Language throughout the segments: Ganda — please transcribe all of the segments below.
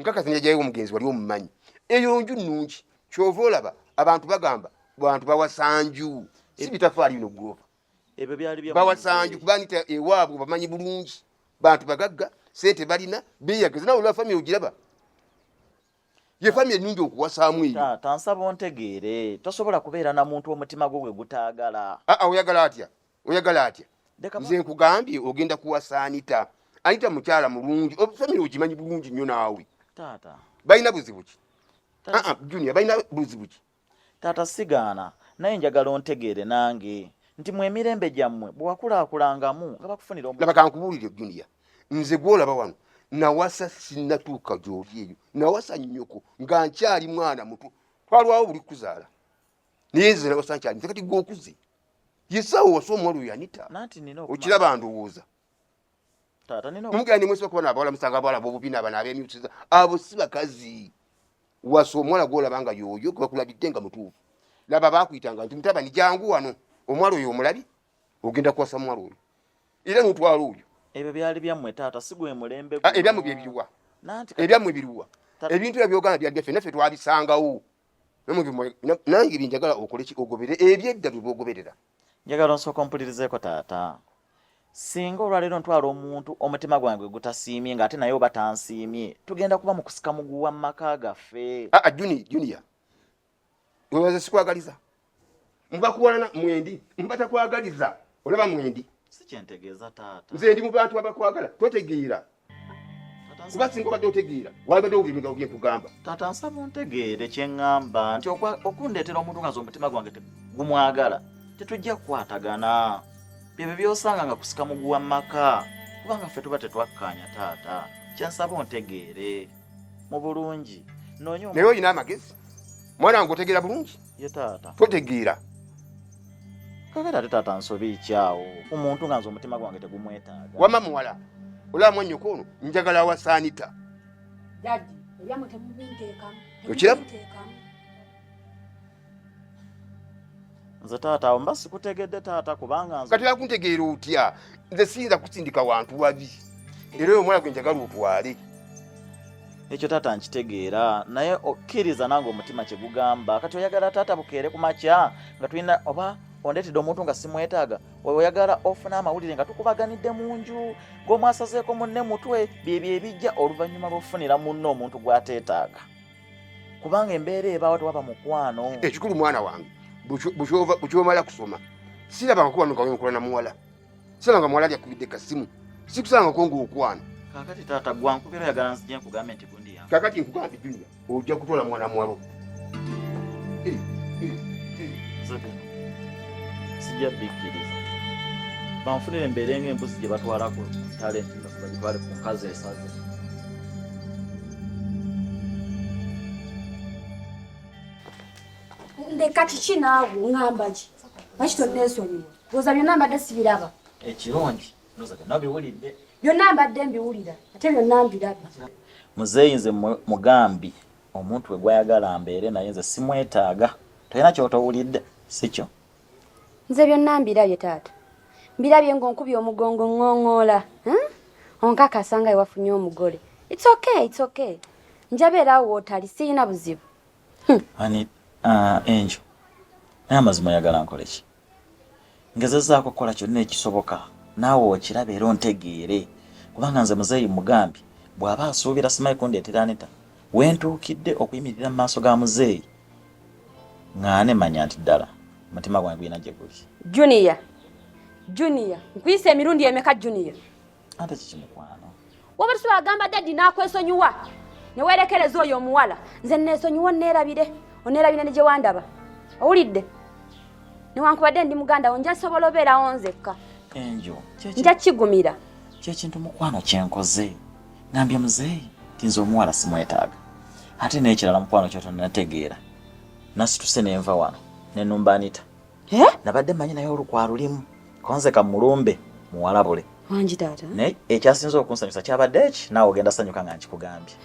Nkakasa njajjayo omugenzi wali omumanyi. Eyo nju nnungi, kyova olaba abantu bagamba bantu bawasanju, si bitafaali bino gwofa. Ebyo byali bya bawasanju kuba nita ewaabwe bamanyi bulungi, bantu bagagga, sente balina, beyagaza. Nawe olwa famire ogiraba ye famire ennungi okuwasaamu eyo. Taata, nsaba ontegeere, tosobola kubeera na muntu omutima gwo gwe gutaagala. Aa, oyagala atya? Oyagala atya? Nze nkugambye ogenda kuwasa Anita. Anita mukyala mulungi, famire ogimanyi bulungi nnyo naawe. Taata, balina buzibu ki? Aa, Junior, balina buzibu ki? Taata, sigaana, naye njagala ontegeere nange nti mu emirembe gyammwe bwe wakulaakulangamu nga bakufunira omu. Laba kankubuulire Junior, nze gw'olaba wano nawasa sinnatuuka gy'oli eyo, nawasa nnyoko nga nkyali mwana muto, twalwawo buli kuzaala, naye nze nawasa nkyali muto, kati gwe okuze yesaawo wasa omuwala oyo Anita, okiraba ndowooza mugenda nemwesiba kuba nabawala musanga abawala bobubi nabano abemyusiza abo si bakazi. Wasa omuwala gwolaba nga yoyo gwebakulabidde nga mutuufu. Laba bakuyitanga nti mutabani jangu wano, omuwala oyo omulabi, ogenda kuwasa muwala oyo era notwala oyo. Ebyo byali byammwe taata, si gwe mulembe. Ah, ebyammwe byebiruwa? Ebyammwe biruwa? Ebintu ebyo byogamba byali byaffe, naffe twabisangawo. Nange byenjagala okoleki, ogobere ebyedda bye bogoberera. Njagala onsooka ompulirizeeko taata. Singa olwaleero ntwala omuntu omutima gwange gwe gutasiimye ng'ate naye oba tansiimye, tugenda kuba mu kusika muguwa mu maka gaffe. Aa, Junior, webaze sikwagaliza, mubakuwalana mwendi, mubatakwagaliza olaba mwendi. Si kyentegeeza taata. Nze ndi mu bantu abakwagala, totegeera. Kuba singa obadde otegeera wabadde owulira ebigambo bye nkugamba. Taata, nsaba ontegeere kye ŋŋamba nti okundeetera omuntu nga nze omutima gwange tegumwagala, tetujja kukwatagana. Byebyo by'osanga nga kusika muguwa mu maka, kubanga ffe tuba tetwakkaanya taata. Kye nsaba ontegeere mu bulungi. Noonya Naye olina amagezi mwana wange, otegeera bulungi? Ye taata. Totegeera. Kakati ate taata nsobi kyawo ku muntu nga nze omutima gwange tegumwetaaga? Wamma muwala, olaba mwannyoko ono njagala awasa Anita. Daddy, ebyammwe temubinteekamu. Okiraba? Temubinteekamu. Nze taata awo mba sikutegedde taata, kubanga nze Kati akuntegeera otya? Nze siyinza kusindika wantu wabi, era oyo omuwala gwe njagala otwale. Ekyo taata nkitegeera, naye okkiriza nange omutima kye gugamba. Kati oyagala taata bukeere ku makya nga tulina oba ondeetedde omuntu nga simwetaaga, oyagala ofune amawulire nga tukubaganidde mu nju ng'omwasazeeko munne mutwe? Byebyo ebijja oluvannyuma lw'okufunira munne omuntu gw'ateetaaga, kubanga embeera ebaawo tewaba mukwano. Ekikulu mwana wange, bukyomala kusoma sirabangako wano nga wenkola na muwala, sirabanga muwala ali akubidde kasimu, sikusangako ng'okwana. Kakati taata gwankubira oyagala nzije nkugambe nti gundi yange? Kakati nkugambye Junior, ojja kutwala mwana muwala. Nze bino sijja bikkiriza. Banfunire embeera ng'embuzi gye batwala ku ttale nti nno bagitwale ku nkazi esaze. Ndeka kiki naawe, ŋŋamba ki? Lwaki tonneesonyiwa? Ndowooza byonna mbadde sibiraba. Ekirungi ndowooza byonna obiwulidde. Byonna mbadde mbiwulira ate byonna mbiraba. Muzeeyi nze mugambi omuntu we gwayagala mbeere naye nze simwetaaga. Tolina ky'otowulidde, si kyo? Nze byonna mbirabye taata. Mbirabye ng'onkubye omugongo ŋŋoŋoola. Onkakasa nga wewafunye omugole. It's okay, it's okay. Njabeera awo wootali, siyina buzibu. Ani Angel, naye amazima oyagala nkole ki? Ngezezzaako okukola kyonna ekisoboka naawe okiraba era ontegeere, kubanga nze muzeeyi mugambye bw'aba asuubira simanyi kundeetera Anita, wentuukidde okuyimirira mu maaso ga muzeeyi ŋŋaane manya nti ddala omutima gwange gulina gye guli. Junior, Junior, nkuyise emirundi emeka Junior? Ate kiki mukwano? Waba tusobola agamba daddy n'akwesonyiwa ne weerekereza oyo omuwala, nze neesonyiwa onneerabire, onneerabire ne gye wandaba. Owulidde? Newankubadde ndi muganda wo, nja sobola obeerawo nzekka. Angel, nja kigumira. Kyekintu mukwano kyenkoze. Ngambye muzeeyi nti nze omuwala simwetaaga. Ate n'ekirala mukwano kyotonnategeera, nasituse ne nva wano ne nnumba Anita. Nabadde mmanyi naye olukwa lulimu konze kamulumbe muwalabule. Wangi taata. Naye ekyasinze okunsanyusa kyabadde eki, naawe ogenda sanyuka nga nkikugambye.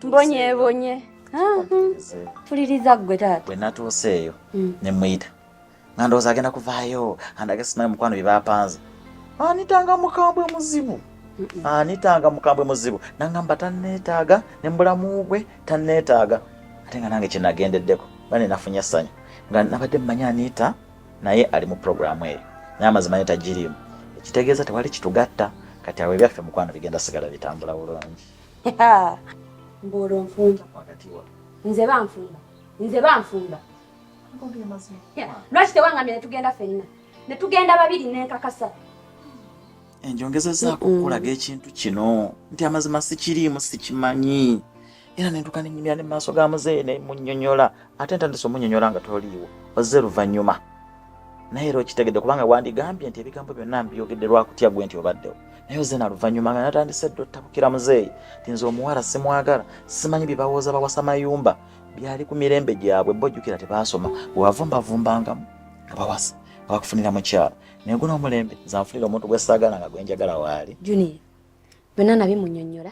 Mbonyebonye. Puliriza ggwe taata. Bwe natuuse eyo ne mmuyita nga ndowooza agenda kuvaayo andage simanyi mukwano bye baapanze. Anita nga mukambwe muzibu. Anita nga mukambwe muzibu nangamba tanneetaaga ne mubulamu bwe tanneetaaga ate nga nange kyenagendeddeko bane nafunye essanyu nga nabadde mmanyi Anita naye ali mu puroguramu eyo naye amazima naye tagiriimu ekitegeeza tewali kitugatta kati awo ebyaffe mukwano bigenda sigala bitambula bulungi. Mboolo nfumba nze banfumba nze banfumba lwaki tewangambye netugenda fenna netugenda babiri nenkakasa enjongezezaako okukulaga ekintu kino nti amazima sikiriimu sikimanyi era nentuka nenyumira ne maaso ga muzeeyi nemunyonyola ate ntandise omunyonyola nga toliiwo ozze luvannyuma naye era okitegedde kubanga wandigambye nti ebigambo byonna mbyogedde lwakutya gwe nti obaddewo naye ozze na luvannyuma nga natandise dda ottabukira muzeeyi nti nze omuwala simwagala simanyi byebawooza bawasa mayumba byali ku mirembe gyabwe bo jjukira tebaasoma bwewavumba-vumbangamu nga bawasa nga bakufunira mukyala naye guno omulembe nze anfunira omuntu gwe saagala nga gwe njagala waali. Junior byonna nabimunyonnyola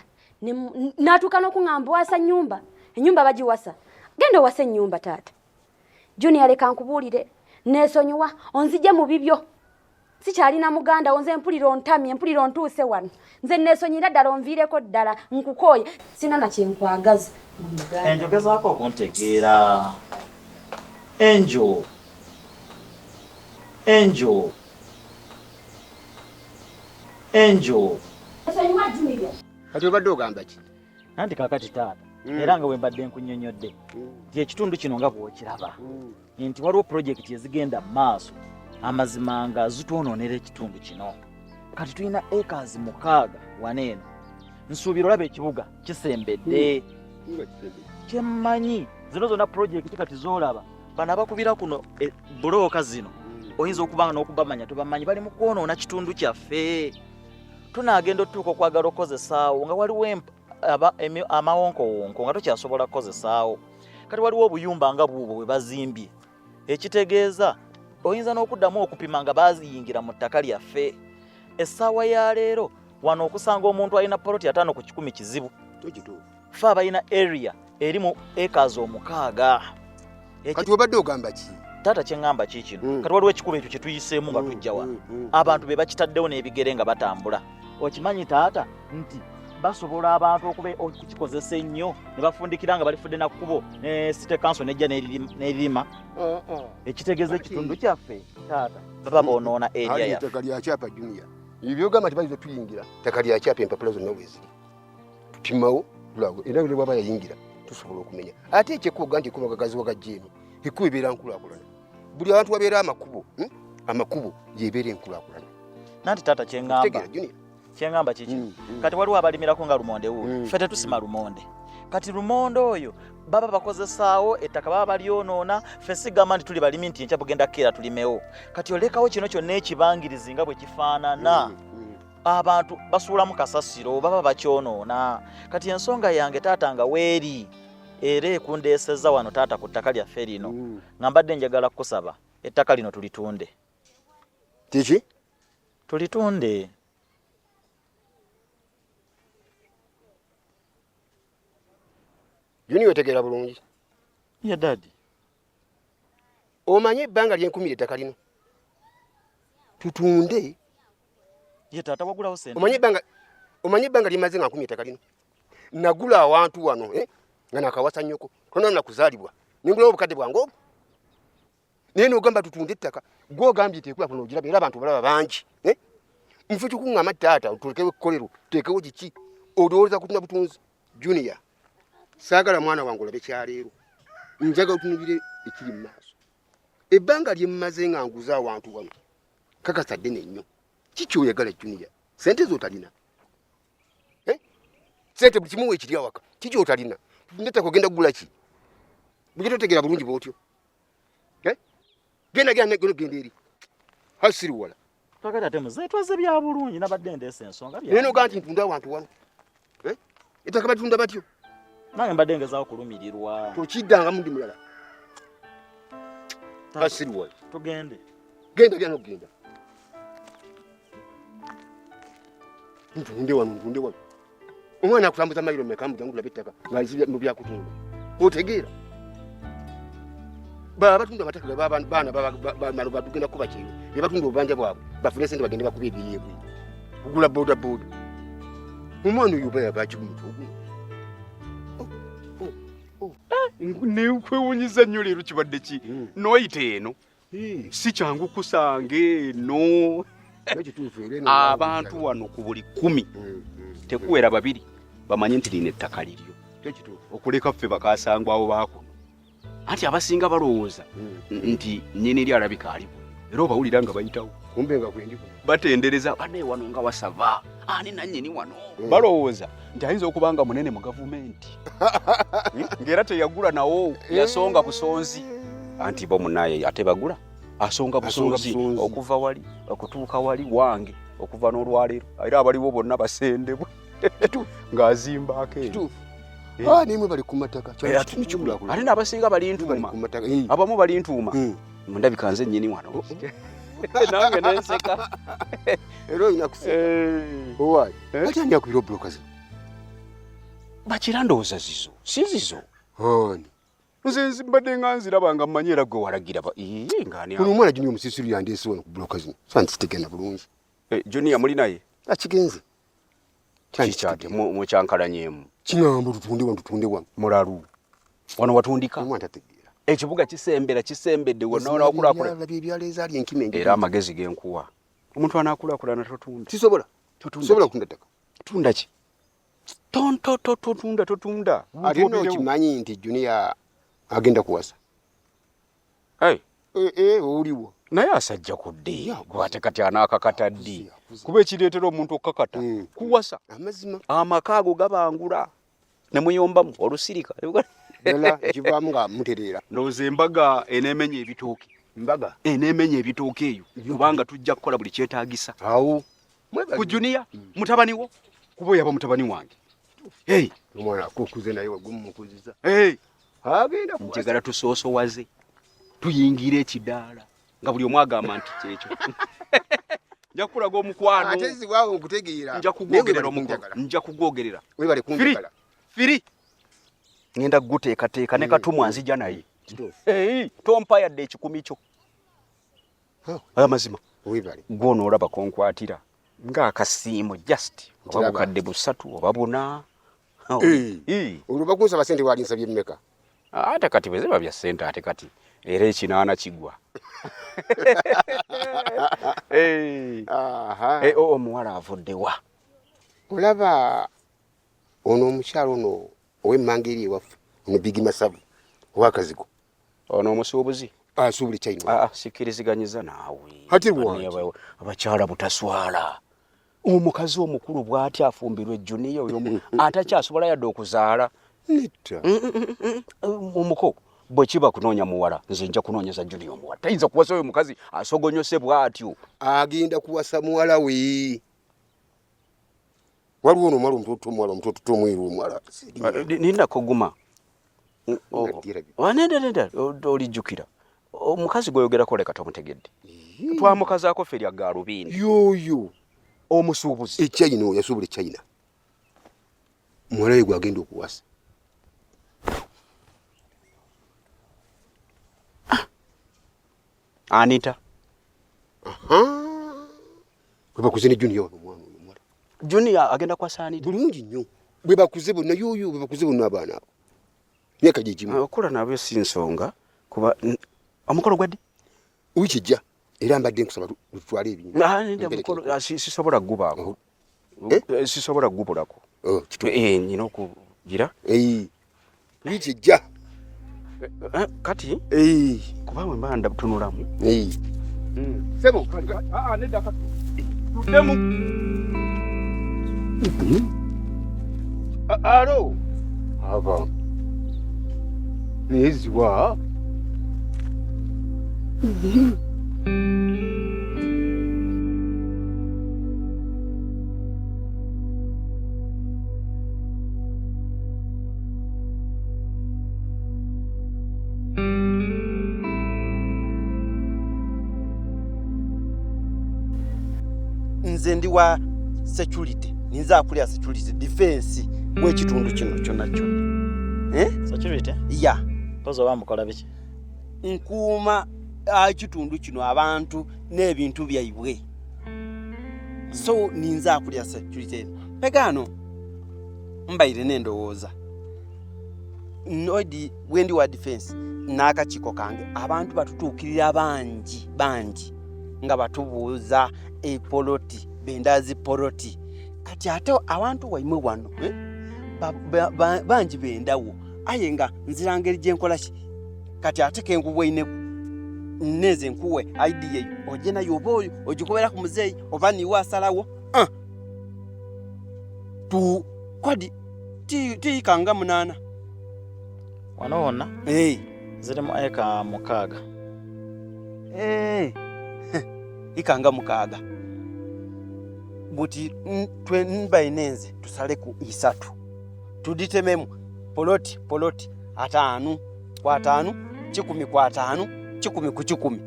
n'atuuka n'okuŋŋamba wasa nnyumba ennyumba bagiwasa genda owase ennyumba taata. Junior leka nkubuulire neesonyiwa onzije mu bibyo sikyalina muganda wo nze mpulira ontamye mpulira ontuuse wano nze neesonyira ddala onviireko ddala nkukooye sina na kyenkwagaza. Enjogezaako okuntegeera Angel Angel Angel. Nsonyiwa Junior. Kati obadde ogamba ki? Anti kaakati taata era nga bwe mbadde nkunnyonnyodde nti ekitundu kino nga bw'okiraba nti waliwo pulojekiti ezigenda mu maaso amazima nga zitwonoonera ekitundu kino. Kati tulina acres 6 wano eno. Nsuubira olaba ekibuga kisembedde. Kyemmanyi zino zonna pulojekiti kati z'olaba bano abakubira kuno bulooka zino oyinza okuba nga n'okubamanya tobamanyi bali mu kwonoona kitundu kyaffe. Tunaagenda otuuka okwagala okukozesaawo nga waliwo amawonkowonko nga tokyasobola kukozesaawo. Kati waliwo obuyumba nga bwubwo bwe bazimbye ekitegeeza oyinza n'okuddamu okupima nga baaziyingira mu ttaka lyaffe. Essaawa ya leero wano okusanga omuntu alina poloti 50 ku 100 kizibu. Ffe abalina area eri mu acres 6. Kati obadde ogamba ki? Taata kye ŋŋamba ki kino? Kati waliwo ekikubo ekyo kye tuyiseemu nga tujja wano. Abantu be bakitaddewo n'ebigere nga batambula. Okimanyi taata nti basobola abantu okukikozesa ennyo ne bafundikira nga balifudde na kkubo ne city council nejja n'eririma. Ekitegeeza ekitundu kyaffe taata baba boonoona area yaffe. Ettaka lya kyapa Junior. Ebyogamba nti bayinza tuyingira ttaka lya kyapa empapula zonna weeziri. Tupimawo tulago era bwe bwaba yayingira tusobola okumenya. Ate ekyekkubo nti ekkubo gagaziwa gajja eno ekkubo ebeera nkulaakulana. Buli awantu wabeera amakubo, amakubo gyebeera enkulaakulana. Nanti taata kye ŋŋamba. Kye ŋŋamba kiki? Kati waliwo abalimirako nga lumonde wuuyo. Ffe tetusima lumonde. Kati lumonde oyo baba bakozesaawo ettaka baba balyonoona. Ffe sigamba nti tuli balimi nti enkya bugenda kukeera tulimewo. Kati olekawo kino kyonna ekibangirizi nga bwe kifaanana. Abantu basuulamu kasasiro baba bakyonoona. Kati ensonga yange taata nga weeri era ekundeesezza wano taata ku ttaka lyaffe lino nga mbadde njagala kukusaba ettaka lino tulitunde. Kiki? Tulitunde. Junior otegeera bulungi? Ye daddy. Omanye ebbanga lyenkumira ettaka lino tutunde. Ye taata wagulawo sente. Omanye ebbanga lyemaze nga nkumye ettaka lino. Nagula awantu wano nga nakawasa nnyoko tonna nakuzaalibwa nengulawo obukadde bwange obwo naye n'ogamba tutunde ettaka gw'ogambye teekula kuno ogiraba era abantu balaba bangi nfe kikuŋŋama taata tulekewo ekkolero tuteekewo kiki olowooza kutunda butunzi. Junior saagala mwana wange olabe kyaleero njagala otunulire ekiri mu maaso. Ebbanga lye mmaze nga nguza awantu wano kakasa ddene nnyo. Kiki oyagala Junior? Sente z'otalina sente buli kimu weekiri awaka kiki otalina? Tutunde ogenda kugula ki? Buli totegeera bulungi bw'otyo. Genda genda genda eri hasiriwala. Kakati ate muzeeyi twazze bya bulungi nabadde ndeese ensonga bya. Naye n'ogamba nti ntunda awantu wano. Ettaka batunda batyo. Nange mbadde ngezaako kulumirirwa. Tokiddangamu ndi mulala. Hasiriwala. Tugende. Genda genda okugenda. Ntunde wano ntunde wano. Omwana akutambuza mayiro mmeka mbu jangu tulabe ettaka ng'alizibya mu byakutunda. Otegeera? Baba batunda amataka baana bano batugenda kukuba kyeyo. Be batunda obubanja bwabwe bafune sente bagende bakube ebiyeebwe. Kugula boda boda. Omwana oyo oba yabaki ku mutwe guno? Nekwewunyiza nnyo leero kibadde ki? Noyita eno. Si kyangu kusanga eno. Abantu wano ku buli 10 tekuwera 2 bamanye nti lino ettaka liryo. Okuleka ffe bakasangwawo baakuno. Anti abasinga balowooza nti nnyini ly alabika ali bwe. Era obawulira nga bayitawo. Kumbe nga kwendi kuno. Batendereza banne wano nga wasava. Ani nannyini wano? Balowooza nti ayinza okuba nga munene mu gavumenti. Ng'era teyagula nawo, yasonga busonzi. Anti bo munnaye ate bagula. Asonga busonzi okuva wali okutuuka wali wange okuva n'olwaleero. Era abaliwo bonna basendebwe. Ng'azimbaako eno. Nimwe bali ku mataka. Ate n'abasinga bali ntuuma. Abamu bali ntuuma. Ndabika nze nnyini wano. Nange nenseka. Era olina kuseka. Owaayi. Ate ani akubira obuloka zino? Bakira ndowooza zizo, si zizo. Ani? Nze mbadde nga nziraba nga mmanyi era gwe walagira nga ani. Ono omwana Junior omusisiru yandeese wano ku buloka zino. So ntitegenda bulungi. Junior muli naye? Akigenze. Kikyate mukyankalanyeemu. Kiŋŋamba tutunde wano, tutunde wano. Mulalu. Wano watundika. Omwana tategeera. Ekibuga kisembera kisembedde wonna onaakulaakulana. Laba ebyalo ezaali enkima enjiri. Era amagezi ge nkuwa. Omuntu anaakulaakulana totunda. Sisobola. Sisobola kutunda ttaka. Tunda ki? Totunda totunda. Ate nno okimanyi nti Junior agenda kuwasa. Oliwo. Naye asajja ku ddi? Ate kati anaakakata ddi? Kuba ekireetera omuntu okukakata kuwasa. Amazima. Amaka ago gabangula. Ne muyombamu olusirika. Ddala ekivaamu nga mutereera. Ndowooza embaga eneemenya ebitooke. Mbaga? Eneemenya ebitooke eyo. Kubanga tujja kukola buli kyetaagisa. Awo. Ku Junior, mutabani wo. Kuba oyaba mutabani wange. Omwana akukuze naye wagumumukuziza. Agenda kuwasa. Njagala tusoosowaze. Tuyingire ekidaala. Nga buli omu agamba nti kyekyo. Nja kukulaga omukwano. Ate ziwaawo nkutegeera. Nja kugwogerera omukwano. Nja kugwogerera. Webale kunjagala. Firi. Ngenda kuguteekateeka ne Katumwa nzija naye. Tompa yadde ekikumi kyo. Amazima. Webale. Gwe onoolaba konkwatira ng'akasiimo just oba bukadde 3 oba 4. Olwo bakunsaba ssente wali nsabye mmeka? Ate kati bwe ziba bya ssente ate kati era 8 kigwa. Omuwala avudde wa? Olaba ono omukyalo ono ow'emmanga eri ewaffe ono Bigi Masavu ow'akazigo. Ono omusuubuzi? Asuubula China. Sikkiriziganyiza naawe. Ate lwaki? Abakyala butaswala. Omukazi omukulu bw'ati afumbirwa Junior oyo atakyasobola yadde okuzaala. Nedda. Omuko bwe kiba kunoonya muwala nze nja kunoonyeza Junior omuwala. Tayinza kuwasa oyo mukazi asogonyose bw'atyo. Agenda kuwasa muwala we. Waliwo ono omuwala omutoto omuwala omutoto omweru omuwala. Nindako guma. Nedda nedda olijjukira. Omukazi gw'oyogerako leka tomutegedde. Twamukazaako ffe lya gaalubindi. Yoyo. Omusuubuzi. E China oyo yasuubula e China. Muwala we gw'agenda okuwasa. Anita. Bwe bakuze ne Junior wano omwana oyo omuwala. Junior agenda kuwasa Anita. Bulungi nnyo. Bwe bakuze bonna yoyo bwe bakuze bonna abaana abo. Myaka gye gimu. Okula nabyo si nsonga kuba omukolo gwa ddi? Wiiki ejja era mbadde nkusaba tutwale ebintu. Mukolo sisobola kugubaako. Sisobola kugubulako. Nnina okugira. Wiiki ejja. Kati kuba bwe mba ndatunulamu. Sebo. Nedda kati. Tuddemu. Alo. Aba. Naye ziwa. Nze ndi wa security, ninza akulira security defense w'ekitundu kino kyonna kyonna. Security? Ya. Mpozi oba mukola biki? Nkuuma ekitundu kino abantu n'ebintu byaibwe. So ninza akulira security eno. Pegaano Mbaire n'endowooza nodi bwendi wa defense n'akakiiko kange, abantu batutuukirira bangi bangi nga batubuuza epoloti, benda zi poloti. Kati ate awantu waimwe wano bangi bendawo, aye nga nzira ngeri gyenkola ki. Kati ate kenkubweineku neze nkuwe idea eyo ojje nayo, oba oyo ogikobera ku muzeeyi oba niwe asalawo. Tu kodi tiyikanga 8 wano wonna. Hey. Zirimu eka 6. Hey. Ikanga 6 buti mbainenze tusale ku 3 tuditememu poloti poloti 5 kwa 5 10 kwa 5 10 ku 10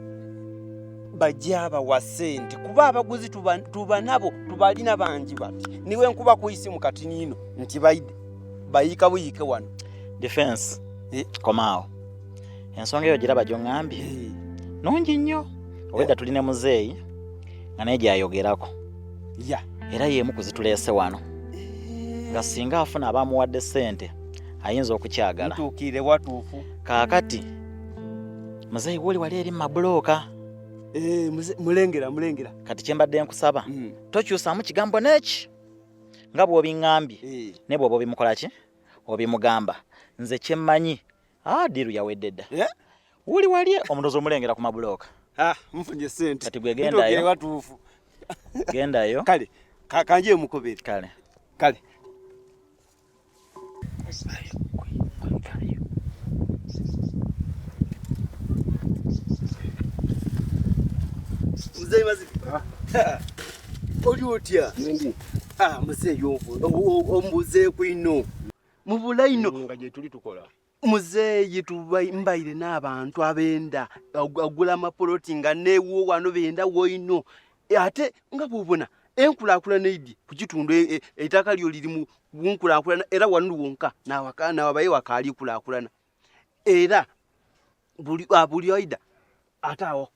bajja bawa sente kuba abaguzi tuba nabo tubalina bangi bati niwe nkuba ku isimu kati nino nti baide bayika buyike wano. Defense komaawo ensonga eyo giraba gy'oŋŋambye nungi nnyo. Obwedda tulina muzeeyi nga naye gy'ayogerako era y'emu ku zituleese wano nga singa afuna abamuwadde ssente ayinza okukyagala. Ntuukire watuufu. Kaakati muzeeyi woli wali eri mu mabulooka. Mulengera mulengera. Kati kye mbadde nkusaba tokyusaamu kigambo n'eki nga bw'obiŋŋambye ne bw'oba obimukola ki obimugamba. Nze kye mmanyi diru yawedde dda. Wuli wali omulozi omulengera ku mabulooka. Nfunye ssente. Kati gwe gendayo. Watuufu. Gendayo. Kale kanje mukobere. Kale. Kale. Muzeeyi Mazike. Oli otya? Muzeeyi ombuzeeku ino. Mubula ino. Nga gye tuli tukola. Muzeeyi mbaire n'abantu abenda agula amapoloti nga neewo wano benda woino. Ate nga bw'obona enkulaakulana eidye ku kitundu ettaka lyo liri mu nkulaakulana era wano wonka nawabaye wakaali kulaakulana. Era buli oida ate awo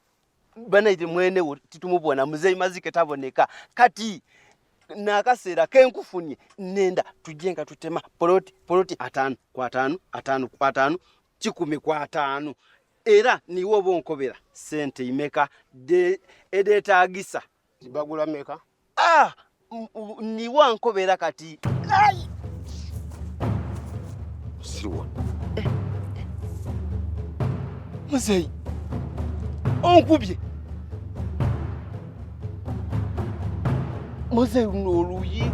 banaite mwenewo titumubona muzeeyi Mazike taboneka. Kati n'akaseera kenkufunye nenda tujje nga tutema poloti poloti 5 kwa 5 5 kwa 5 10 kwa 5 era niwe oba onkobera sente imeka edeetaagisa. Bagula meka? Niwe ankobera kati. Siwa. Muzeeyi onkubye. Muzeeyi luno oluyi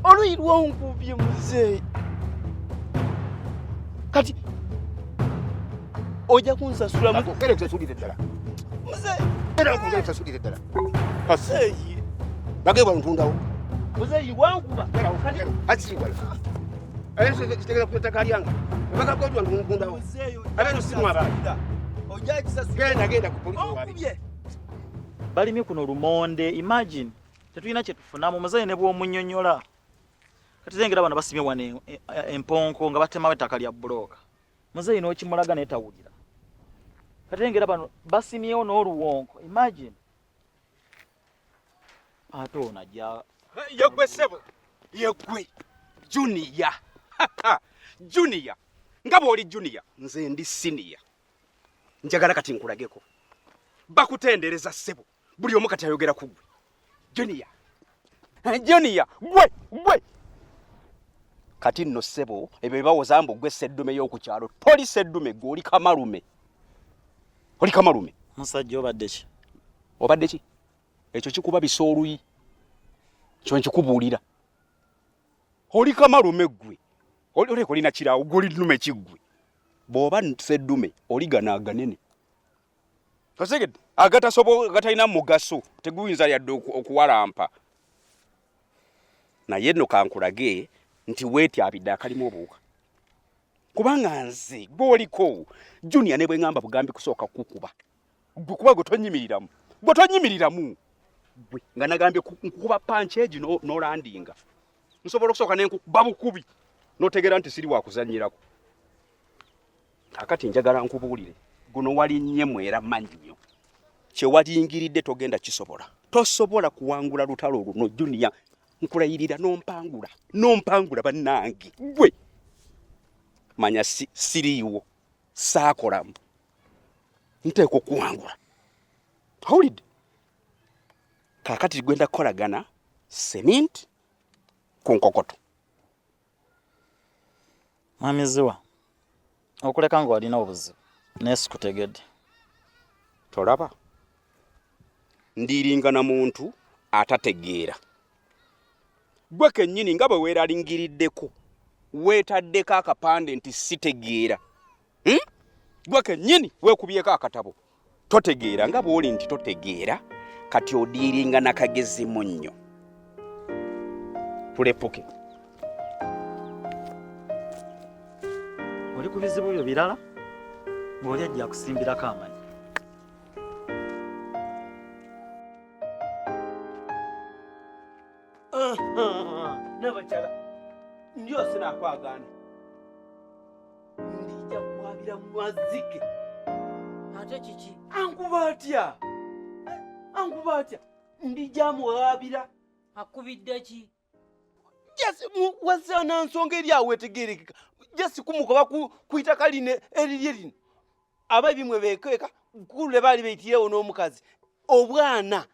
oluyi lwonkubye muzeeyi. Kati ojja kunsasula. Kere nkusasulire ddala. Muzeeyi. Kere nkusasulire ddala. Muzeeyi. Bagenda ntundawo. Muzeeyi wankuba. Asiwala. Ayo kitegera ku ttaka lyange. Bagenda ntundawo. Abeeno si mwaba. Ojja kisasula. Genda genda ku polisi wabi. Onkubye. Balimye kuno lumonde, imagine tetulina kye tufunamu muzeeyi ne bw'omunnyonnyola. Kati lengera bano basimye wano emponko nga batemawo ettaka lya bbulooka. Muzeeyi n'okimulaga naye tawulira. Kati lengera bano basimyewo n'oluwonko, imagine. Ate ono ajja. Yeggwe ssebo, yeggwe Junior. Junior, nga bw'oli Junior, nze ndi senior. Njagala kati nkulageko. Bakutendereza ssebo, buli omu kati ayogera ku ggwe. Junior, Junior, gwe, gwe. Kati nno ssebo, ebyo bibawoza mbu gwe sseddume y'oku kyalo. Toli sseddume, gwe oli kamalume. Oli kamalume. Musajja obadde ki? Obadde ki? Ekyo kikuba bisa oluyi. Kyo nkikubuulira. Oli kamalume ggwe. Oleka olina kiraawo, gwe oli nnume ki ggwe? Bw'oba sseddume, oli gano aganene. Osegedde? Agatalina mugaso, teguyinza yadde okuwalampa. Naye nno kankulage nti weetyabidde akalimu obuwuka. Kubanga nze gw'oliko, Junior ne bwe ŋŋamba bugambi kusooka kukuba. Gwe kuba gwe tonyimiriramu. Gwe tonyimiriramu. Gwe nga nagambye nkukuba punch egi n'olandinga. Nsobola okusooka ne nkukuba bukubi n'otegeera nti siri wa kuzannyirako. Kaakati njagala nkubuulire, guno walinnye mwera mannyo. Kye walingiridde togenda kisobola. Tosobola kuwangula lutalo luno Junior. Nkulayirira n'ompangula, n'ompangula bannange. Gwe manya siriiwo, saakolamu, nteekwa okuwangula. Awulidde? Kaakati gwenda kukolagana seminti ku nkokoto. Mwami Ziwa, okuleka nga walina obuzibu naye sikutegedde. Tolaba ndiringa na muntu atategeera. Gwe kennyini nga bwe weeralingiriddeko weetaddeko akapande nti sitegeera. Hmm? Gwe kennyini weekubyeko akatabo totegeera nga bw'oli nti totegeera, kati odiiringa na kagezi munnyo. Tulepuke. Oli ku bizibu byo birala ng'oli ajja akusimbirako amanyi. Nabakyala ndyose nakwagaana ndija kwabira mwazike. Ate kiki? Ankuba atya? Ankuba atya? Ndija muwabira. Akubidde ki? Jasi wazana nsonga eri awo etegeerekeka. Jasi kumukoba ku itaka lino erirye lino. Ababi mwe beekweka kulule baali beyitirewo n'omukazi. Obwana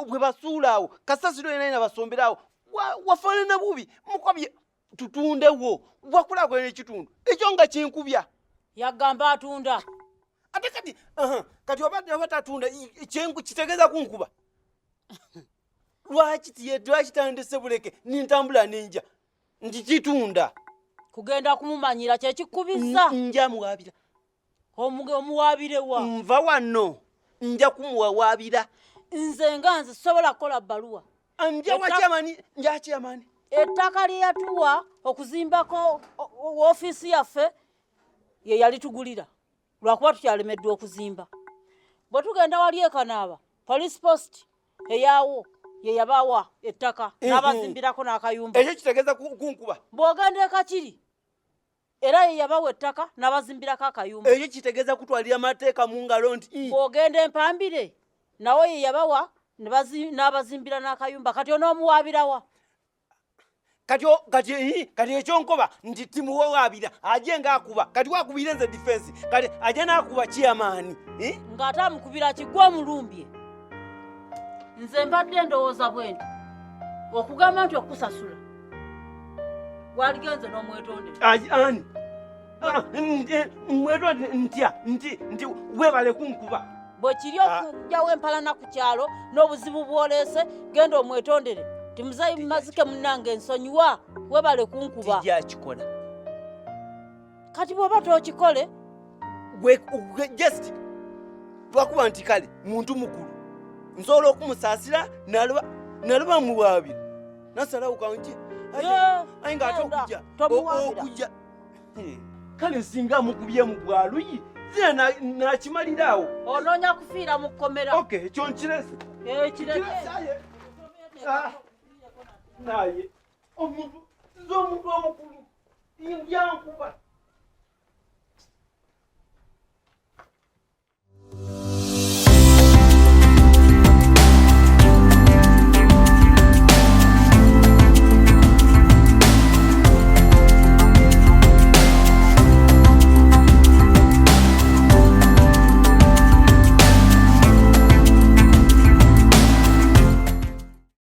bwe basuula awo, kasasiro yena yena basombera awo. Wafaanana bubi, mukobye tutundewo, wakulaakulana ekitundu. Ekyo nga kinkubya. Yagamba atunda. Ate kati, kati oba tatunda, kitegeeza kunkuba. Lwaki lwaki tandese buleke nintambula ninja nti kitunda. Kugenda kumumanyira kye kikubizza. Nja muwaabira. Omuwaabire wa? Nva wano nja kumuwawaabira. Nze nga nze sobola kukola bbaluwa. Nja wa chairman, nja chairman. Ettaka lye yatuwa okuzimbako woofiisi yaffe ye yalitugulira lwakuba tukyalemeddwa okuzimba. Bwe tugenda wali e Kanaaba, police post eyaawo ye yabawa ettaka n'abazimbirako n'akayumba. Ekyo kitegeeza kunkuba. Bw'ogenda e Kakiri era ye yabawa ettaka n'abazimbirako akayumba. Ekyo kitegeeza kutwalira amateeka mu ngalo nti, Bw'ogenda Empambire nawo ye yabawa n'abazimbira n'akayumba. Kati onoomuwaabirawa? Kati ekyo nkoba nti timuwawaabira, aje ng'akuba. Kati wakubira nze defense, kati aje n'akuba chairman. Ng'ate amukubira ki? Gwe omulumbye. Nze mbadde ndowooza bwe nti okugamba nti okusasula waligenze n'omwetondera. Ayi, ani? Mwetonde ntya nti weebale kunkuba. Bwe kiri okuggyawo empalana ku kyalo n'obuzibu bw'oleese, genda omwetondere. Nti muzeeyi Mazike munnange nsonyiwa, weebale kunkuba. Tijjakikola. Kati bw'oba tookikole? Just lwakuba nti kale muntu mukulu nsobola okumusaasira naloba muwaabira. Nasalawo kanki. Aye ng'ate Genda, tomuwaabira. okujja. Kale singa mukubye mu bwaluyi, zina nakimalira awo. Onoonya kufiira mu kkomera. Okay, ekyo nkirese. Kireke. Kirese, aye. Naye, omuntu, nze omuntu omukulu, ndyankuba.